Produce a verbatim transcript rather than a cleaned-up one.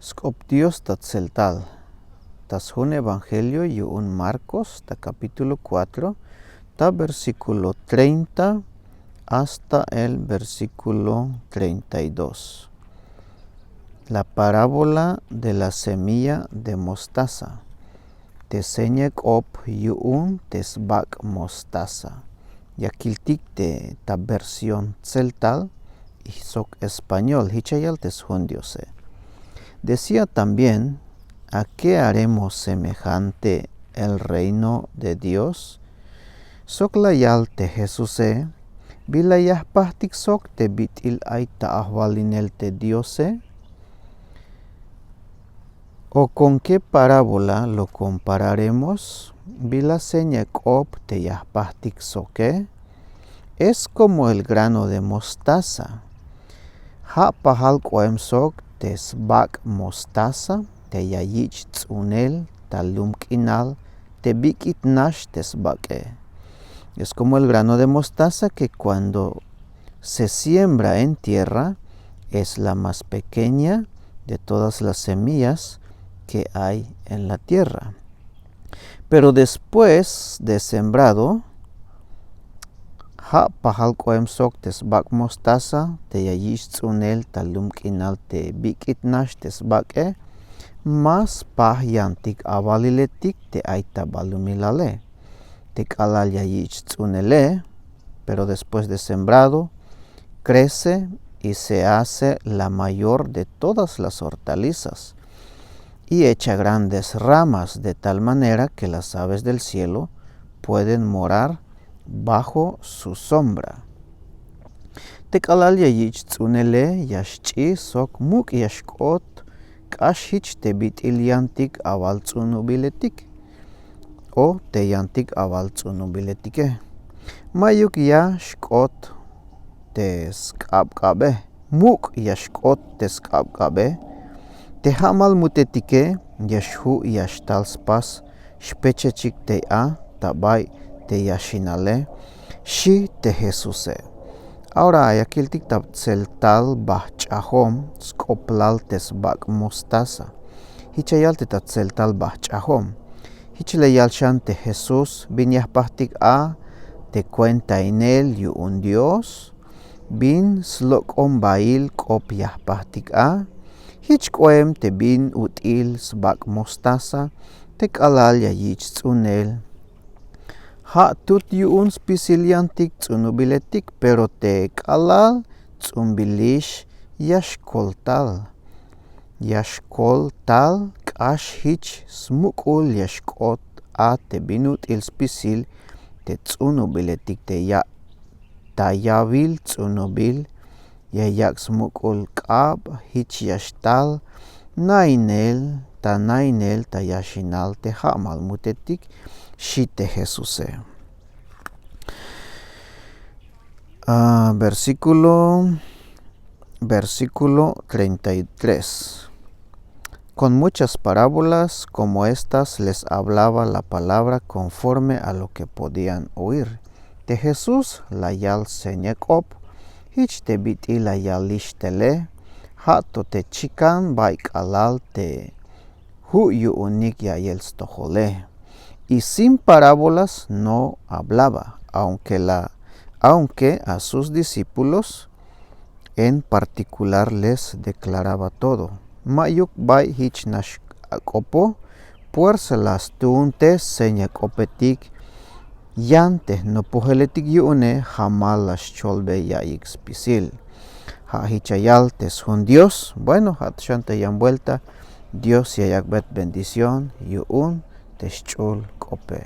Sk'op Dios ta tseltal. Ta sjun evangelio yu'un Marcos ta capítulo cuatro, ta versículo treinta hasta el versículo treinta y dos. La parábola de la semilla de mostaza. Te seña k'op yu'un te sbak' mostaza. Ya kiltik te ta versión tseltal sok español, jich ya yal te sjun Diose. Decía también: ¿A qué haremos semejante el reino de Dios? Sok la yal te Jesuse: ¿Bila ya jpajtik sok te bit'il ay ta ajwalinel te Diose? ¿O con qué parábola lo compararemos? ¿Bila seña k'op te ya jpajtik soke? Es como el grano de mostaza. Ja' pajal k'oem sok te sbak' mostaza te ya yich' ts'unel ta lum k'inal te bik'it nax te sbak'e. Es como el grano de mostaza que cuando se siembra en tierra, es la más pequeña de todas las semillas que hay en la tierra. Pero después de sembrado, ja' pajal k'oem sok te sbak' mostaza te ya yich' ts'unel ta lum k'inal te bik'it nax te sbak'e, ma spaj yantik awaliletik te ay ta balumilale. Te k'alal ya yich' ts'unele, pero después de sembrado, crece y se hace la mayor de todas las hortalizas, y echa grandes ramas, de tal manera que las aves del cielo pueden morar bajo su sombra. Te k'alal ya yich' ts'unele, ya xch'i sok muk' ya xk'ot k'ax jich te bit'il yantik awal ts'unubiletik o te yantik awal ts'unubiletike. Ma'yuk ya xk'ot te sk'abk'abe, muk' ya xk'ot te sk'abk'abe. Te ja'mal mutetike ya xju' ya xtal spas xpechechik tey a ta bay te yaxinale, xi' te Jesuse. Ahora ya kiltik ta tseltal bajch'ajom sk'oplal te sbak' mostaza. Jich ya yal te ta tseltal bajch'ajom. Jich la yal xan te Jesús: ¿Bin ya jpajtik a te kuentainel yu'un Dios? ¿Bin slok'ombail k'op ya jpajtik a? Jich k'oem te bin ut'il sbak' mostaza te k'alal ya yich' ts'unel. Ja' tut yu'un spisil yantik ts'unubiletik, pero te k'alal ts'unbilix ya xkol tal. Ya xkol tal k'ax jich smuk'ul ya xk'ot a te bin ut'il spisil te ts'unubiletik te ya ta yawil ts'unubil ya yak' smuk'ul k'ab, jich ya xtal nainel ta nainel ta yaxinal te ja'mal mutetik, xi' te Jesuse. Ah, versículo, versículo treinta y tres. Con muchas parábolas como estas les hablaba la palabra conforme a lo que podían oír. Te Jesús la yal seña k'op, jich te bit'il la yalix tele, ja' to te chikan bay k'alal te ju' yu'unik ya'iyel stojole. Y sin parábolas no hablaba, aunque la, aunque a sus discípulos en particular les declaraba todo. Ma'yuk bay jich nax ak'opo, puersa la stuuntes seña k'opetik yan te jnopojeletik yu'une, jamal la xcholbe ya'iyik spisil. Ja' jich ya yal te sjun Dios. Bueno, ja' to xan te yan vuelta. Dios ya yak'bey bendición yu'un te xch'ul k'ope.